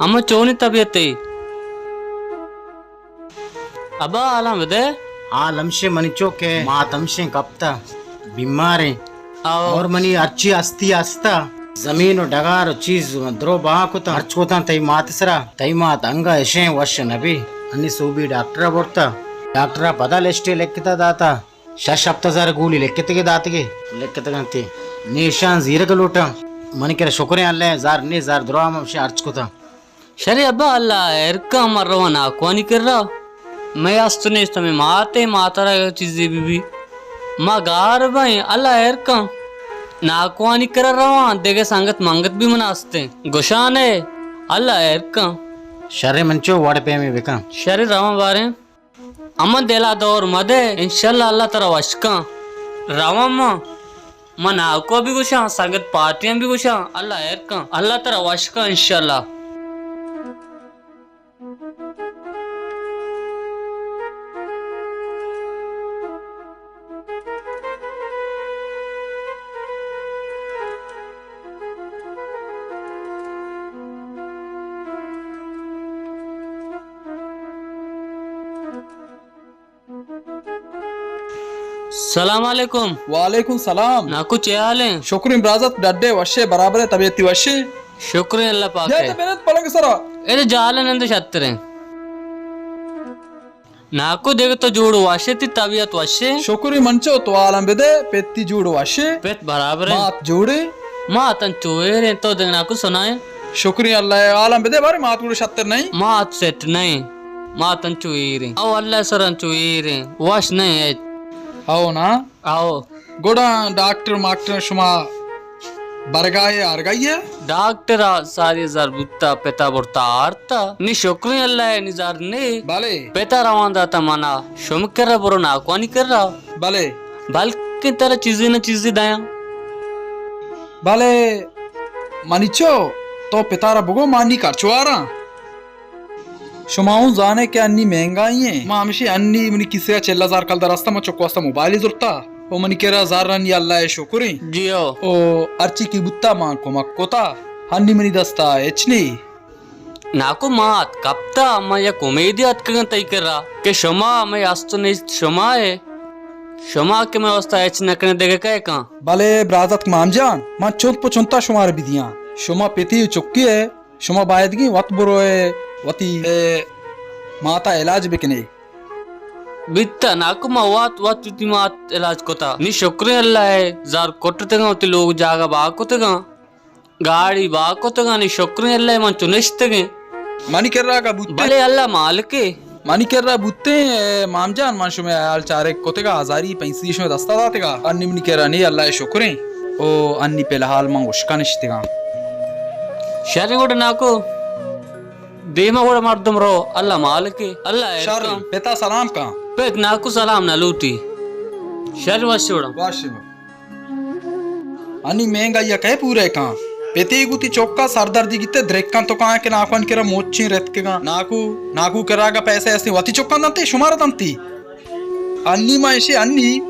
اما چونیں طبیعتے؟ ابا، حالاں بدے۔ حال ہمشے منی چو کہ مات ہمشیں کپتہ، بیماریں۔ او۔ اور منی ہرچی ہستی ہستہ، زمین و ڈگار و چیز درو بہا کتہ، خرچ کتہ تئی مات سرا۔ تئی مات انگہ اشیں وش نبی۔ انی سوبی ڈاکٹرا برتہ۔ ڈاکٹرا پدا لسٹے لکھتہ داتہ۔ شش ہپت ہزار گولی لکھتگے داتگے۔ لکھتگ انت۔ نی اشاں زیرگ لوٹاں۔ منی کرا شکریں اللہ، زر نی، زر درو ہم ہمشے ہرچ کتہ۔ شرے ابا، اللہ ہیر کن، ما رواں ناکوانی کرا۔ مئے است نیست، ہمے ماتے، ماترا چیزے بی بی۔ ما گار بئیں، اللہ ہیر کن۔ ناکوانی کرا رواں، دگہ سنگت منگت بی منا استیں۔ گشانے، اللہ ہیر کن۔ شرے من چو وڑ پیمے بکن۔ شرے رواں باریں۔ اما دلا دور مدے، انشاءاللہ اللہ ترا وش کن۔ رواں ما، ما ناکو بھی گوشاں، سنگت پارٹیاں بھی گوشاں، اللہ ہیر کن، اللہ ترا وش کن انشاءاللہ۔ سلام علیکم۔ وعلیکم سلام۔ ناکو چے حال ایں؟ شکریں برازت، ڈڈے وشے برابرے، طبیعتی وشے؟ شکریں اللہ پاک بیا اے۔ تو بنت پلنگ سرا۔ اے تو جال نند شتریں۔ ناکو دگہ تو جوڑ وشے، تی طبیعت وشے؟ شکریں منچو، تو عالم بدے، پتی جوڑ وشے؟ پت برابریں۔ مات جوڑے؟ مات انچو ایریں، تو دگہ ناکو سنائیں۔ شکریں اللہ عالم بدے، بارے مات گوڑے شتر نہیں؟ مات سیٹ نہیں، مات انچو ایریں۔ او اللہ سر انچو ایریں، وش نہیں ہے۔ او نا؟ او۔ گڑا ڈاکٹر ماکٹر شما برگائے آرگائیے؟ ڈاکٹر ءَ ساری زر بوتا، پتا برتا آرتا۔ نی شکریں اللہ ءَ نی زر نے۔ بلے۔ پتا روان داتا منا۔ شم کرا برو ناکوانی کرا۔ بلے۔ بلکیں ترا چیزے نہ چیزے دیاں۔ بلے۔ منی چو، تو پتا را بگو مانی کرچواراں۔ شما اوں زانے کہ انی مہنگائی ایں۔ ما ہمشی انی منی کیسے ءَ چل ہزار کلدار ہستا، ما چکو ہستا موبائلے زرتا۔ او منی کرا زر انی اللہ ءِ شکریں۔ جی ہو۔ او ہرچی کہ بوتا ما کمک کتا۔ انی منی دستا ہچ نی۔ ناکو مات کپتا، ما یک امیدے اتکگاں تئی کرا کہ شما مئے است و نیست شما ئے۔ شما کہ مئے واستا ہچ نہ کنے دگہ کئے کن؟ بلے برازتک مام جان، من چنت پہ چنتا شمارا بدیاں۔ شما پتی و چکی ئے۔ شما بایدگیں وت بروئے وتی، اے، ماتا علاج بکنے۔ بیتا ناکو ما وت، وت وتی مات علاج کتا۔ نی شکریں اللہ ءَ زر کٹتگاں، وتی لوگ جاگہ با کتگاں، گاڑی با کتگاں، نی شکریں اللہ ءَ من چو نشتگیں۔ منی کرا کا بوتے۔ بلے اللہ مالکے۔ منی کرا بوتیں، اے مام جان، من شمئے حیال چارگ کتگا، ہزاری پنچ سدی شمئے دستا داتگا۔ انی منی کرا نی، اللہ ءِ شکریں۔ او انی فی الحال من اشکا نشتگاں۔ شریں گڑا ناکو، دیما گڑا مردم رو، اللہ مالکے، اللہ ءَ شر کن۔ پتا سلام کن۔ پت ناکو سلام نہ لوٹی۔ شر وش وڑا۔ وش وڑا۔ انی مہنگائی ءَ کئے پورہ کن؟ پتے گوں وتی چکا سردردی گیتے درکاں تو کاں کہ ناکوانی کرا موچیں رتکگاں۔ ناکو، ناکو کرا اگاں پیسہ ہستیں وتی چکاں دنتی، شمارا دنتی۔ انی ما اشی انی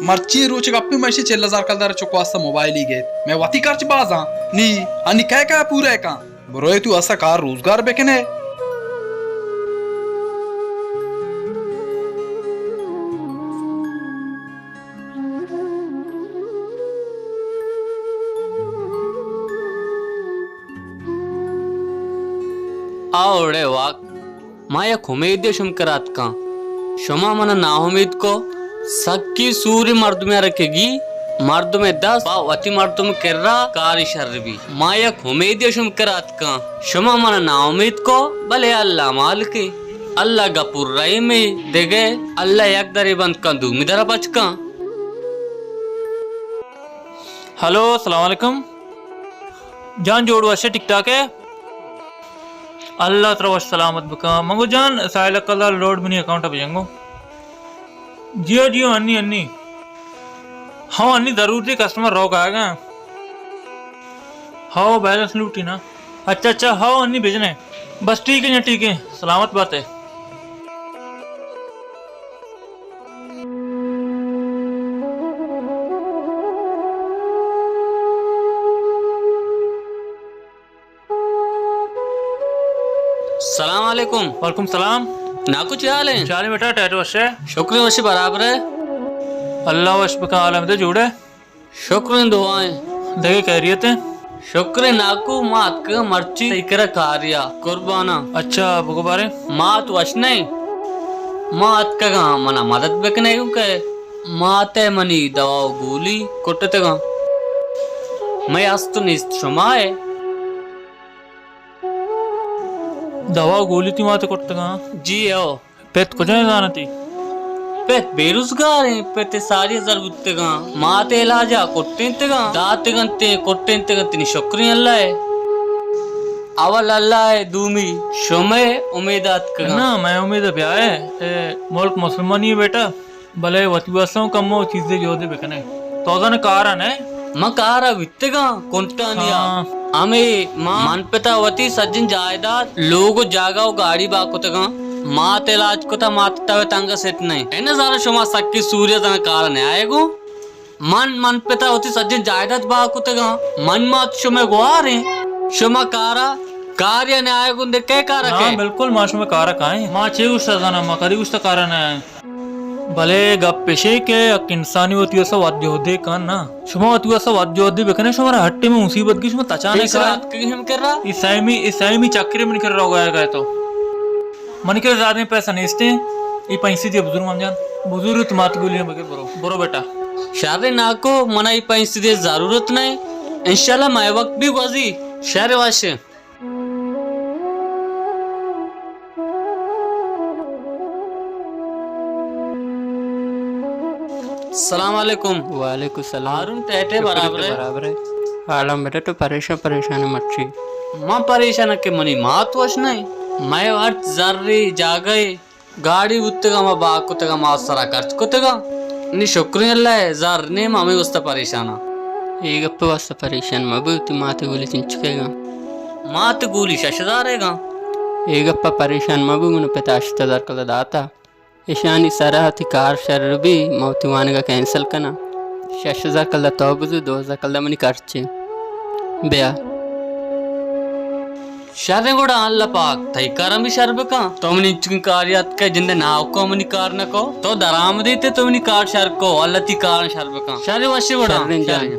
مرچی روچ گپی ما اشی چل ہزار کلدار چکو واسطہ موبائلی گیت۔ میں وتی خرچ بازاں۔ نی، انی کئے کئے پورہ کن؟ بروئے تو اسا کار روزگار بکنے۔ آ وڑے واک، ما یک امیدے شم کرا اتکاں۔ شما منا ناامید کو، سکی سوری مردمے ءَ رکگی، مردمے دست با وتی مردم کرا کاری شر بی۔ ما یک امیدے شم کرا اتکاں۔ شما منا ناامید کو، بلے اللہ مالکے۔ اللہ غفور رحیمے، دگہ اللہ یک درے بند کن، دومی درا پچ کن۔ ہلو، السلام علیکم۔ جان جوڑ وش ئے، ٹھیک ٹھاک ئے؟ اللہ ترا وش سلامت بکن۔ منگو جان، ساحل کلدار لوڈ منی اکاؤنٹ ءَ بجنگو۔ جیو جیو، انی انی۔ ہاں، انی ضرورتی کسٹمر روک آئے گا۔ ہاؤ، بیلنس لوٹی نا۔ اچھا اچھا، ہاؤ، انی بجنے۔ بس ٹھیک ہے جان، ٹھیک ہے، سلامت بات ہے۔ سلام علیکم۔ وعلیکم سلام۔ ناکو چی حال ایں؟ چالیں بیٹا، ٹیٹ وش ئے؟ شکر ایں وش برابر ئے۔ اللہ وش بکن، حال ہمدے جوڑ ئے؟ شکر ایں دعا ایں۔ دگہ خیریت ایں؟ شکر ایں ناکو، ما اتکگاں مرچی تئی کرا کاریا، قرباناں۔ اچھا، بگو بارے۔ مات وش نہ ایں۔ ما اتکگاں، منا مدد بکنے گوں کہ مات ءَ منی دوا و گولی کٹتگاں۔ مئے است و نیست شما ئے۔ دوا و گولی تئی مات ءَ کٹتگاں؟ جی او۔ پت کجا ایں زانتی؟ پت بے روزگار ایں، پت ءَ ساری زر بوتگاں، مات ءِ علاج ءَ کٹینتگاں، داتگنت ایں، کٹینتگنت، نی شکر ایں اللہ ءِ۔ اول اللہ ءِ، دومی شمئے امید ءَ اتکگاں۔ نا، مئے امید ءَ بیا ئے، اے ملک مسلمانی ایں بیٹا، بلے وتی واسطہ اوں کمو چیزے جہدے بکنے۔ تو زاناں کار ءَ نہ ئے؟ من کار ءَ بیتگاں کنٹانی ءَ۔ ہاں۔ ہمے من، من پتا وتی سجیں جائیداد، لوگ و جاگہ و گاڑی بہا کتگاں۔ مات علاج کتا، مات تب تنگ سٹ نہ ایں۔ اے نہ زاناں شما سکی سوری ءَ زاناں کار ءَ نیائے گوں۔ من، من پتا وتی سجیں جائیداد بہا کتگاں۔ من مات شمئے گوار ایں۔ شما کار ءَ، کار ءَ نیائے گوں دے کئے کار ءَ ہاں، کئے؟ بالکل ما شمئے کار ءَ کائیں۔ ما چے گوشتا زاناں، ما کدی گوشتا کار ءَ نیائیں۔ بلے گپ اش ایں کہ یک انسانے وتی واستا وت جہدے کن نا۔ شما وتی واستا وت جہدے بکنے، شمارا ہر ٹیمے مصیبت گی، شما تچان اے کرا۔ ساعت کی ہم کرا۔ اے سیمی، اے سیمی چکرے منی کرا روگا ئے تو۔ منی کرا زیادہ پیسہ نیست ایں۔ اے پنچ سد دے بزور مام جان۔ بزور، تو مات گولیاں بگر برو۔ برو بیٹا۔ شر ایں ناکو، منا اے پنچ سد دے ضرورت نہ ایں۔ انشاءاللہ مئے وقت بی گوزی۔ شر وش۔ السلام علیکم۔ وعلیکم السلام۔ ہارون، ٹیٹے؟ شکر برابر ئے؟ برابر ئے۔ عالم بیٹا، تو پریشان پریشان ئے مرچی؟ من پریشان کہ منی مات وش نہ ایں۔ مئے ہرچ زرے جاگہے گاڑی بوتگاں، ما بہا کتگاں، ما سرا خرچ کتگاں۔ نی شکر ایں اللہ ءِ، زر نیم، ہمے واسطہ پریشاناں۔ اے گپ ءِ واسطہ پریشان مبو، تئی مات ءِ گولی چنچکے گاں؟ مات ءِ گولی شش ہزار ئے گاں۔ اے گپ ءَ پریشان مبو، من پتا ہشت ہزار کلدار داتا۔ اشانی سرا تئی کار شر بی، ما وتی وانگ ءَ کینسل کناں۔ شش ہزار کلدار تو بزور، دو ہزار کلدار منی خرچ ایں۔ بیا۔ شر ایں گڑا، اللہ پاک تئی کاراں بی شر بکن۔ تو منی انچکیں کارے اتکئے، جند ءِ ناکو منی کار نہ کو۔ تو درآمدے تے تو منی کار شر کو، اللہ تئی کاراں شر بکن۔ شر ایں وش ایں گڑا۔ شر ایں جان۔ شر ایں۔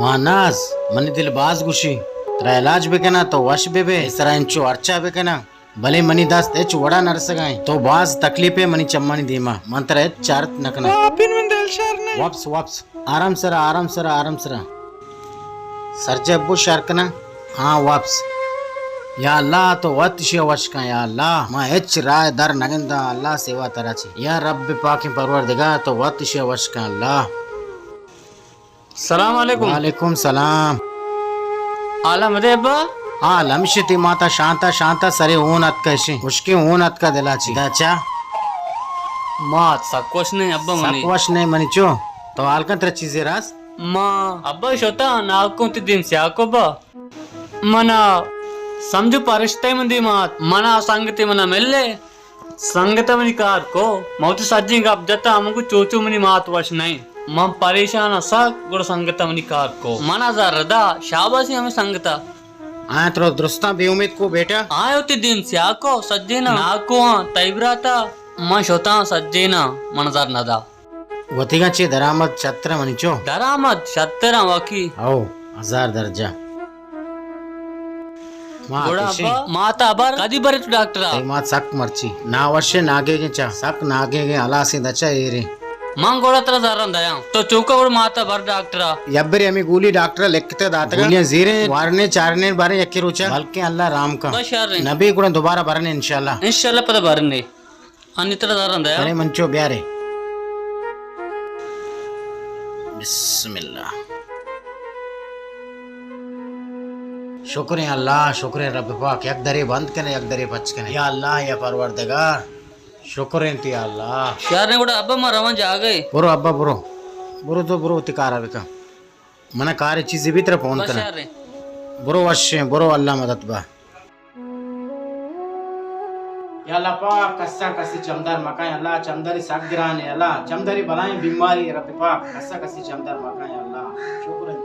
ماہناز، منی دل باز گوشی ترا علاج بکناں، تو وش ببئے، سرا انچو ہرچا بکناں، بلے منی دست ہچ وڑا نرسگا ایں۔ تو باز تکلیف ئے منی چمانی دیما، من ترا ہچ چارت نکناں۔ باپین، من دل شر نہ ایں۔ وپس، وپس۔ آرام سرا، آرام سرا، آرام سرا۔ سرجم بو، شر کناں۔ ہاں، وپس۔ یا اللہ، تو وت اشیا وش کن، یا اللہ۔ ما ہچ راہ در نگنداں، اللہ سوا ترا چی۔ یا رب پاکیں پروردگار، تو وت اشیا وش کن، اللہ۔ سلام علیکم۔ وعلیکم سلام۔ حال ہمدے ابا؟ ہاں، حال ہمیش ایں، تئی ماتا شانتا، شانتا، سرے ہون اتکا، اشیں ہشکیں ہون اتکا دلا چی۔ ادا چا؟ مات سک وش نہ ایں ابا منی۔ سک وش نہ ایں منی چو؟ تو حال کن، ترا چیزے راست؟ ما ابا شتاں، ناکو تئی دیم سیاہ کو با۔ منا سمجھ پرشتہ من دیما ات۔ منا سنگتے منا ملے۔ سنگت منی کار کو۔ من وتی سجیں گپ جتا، من گو چوچو منی مات وش نہ ایں۔ من پریشان آں سک، گڑا سنگت منی کار کو۔ منا زر دا، شاباشی ہمے سنگتا۔ آیاں ترا درستاں بے امید کو بیٹا۔ آیاں وتی دیم سیاہ کو، سجینا ناکو آں، تئی براتا۔ من شتاں سجینا، من زر ندا۔ وتیگاں چے درآمد شتر منی چو؟ درآمد شتر آں واقعی۔ او، ہزار درجہ۔ ما گڑا کشیں۔ ابا، ماتا بر، کدی برے تو ڈاکٹرا؟ تئی مات سک مرچی۔ ناوشیں، ناگیگیں چا، سک ناگیگیں، ہلاسیں دچا ایریں۔ من گڑا ترا زراں دیاں۔ تو چوکا گڑا ماتا بر ڈاکٹرا۔ یبرے ہمے گولی ڈاکٹرا لکھتے داتگا۔ گولیاں زیریں، وارنے چارنے باریں یکے روچا۔ بلکیں اللہ رحم کا۔ بس شر ایں۔ نبی گڑا دوبارہ برنے انشاءاللہ۔ انشاءاللہ پدا برنے۔ انی ترا زراں دیاں۔ ارے منچو بیارے۔ بسم اللہ۔ شکریں اللہ، شکریں رب پاک، یک درے بند کنے، یک درے پچ کنے۔ یا اللہ، یا پروردگار، شکریں تئی یا اللہ۔ شر ایں گڑا ابا، ما رواں جاگہے۔ برو ابا، برو۔ برو تو برو، وتی کارا بکن۔ منا کارے چیزے بی ترا فون بس کناں۔ شر ایں۔ برو وشیں، برو اللہ مدد با۔ یا اللہ پاک، کسا کسی چمدار مکن، اللہ چمداری سک گران ایں، اللہ چمداری بلائیں بیماری ایں، رب پاک، کسا کسی چمدار مکن، یا اللہ۔ شکر ایں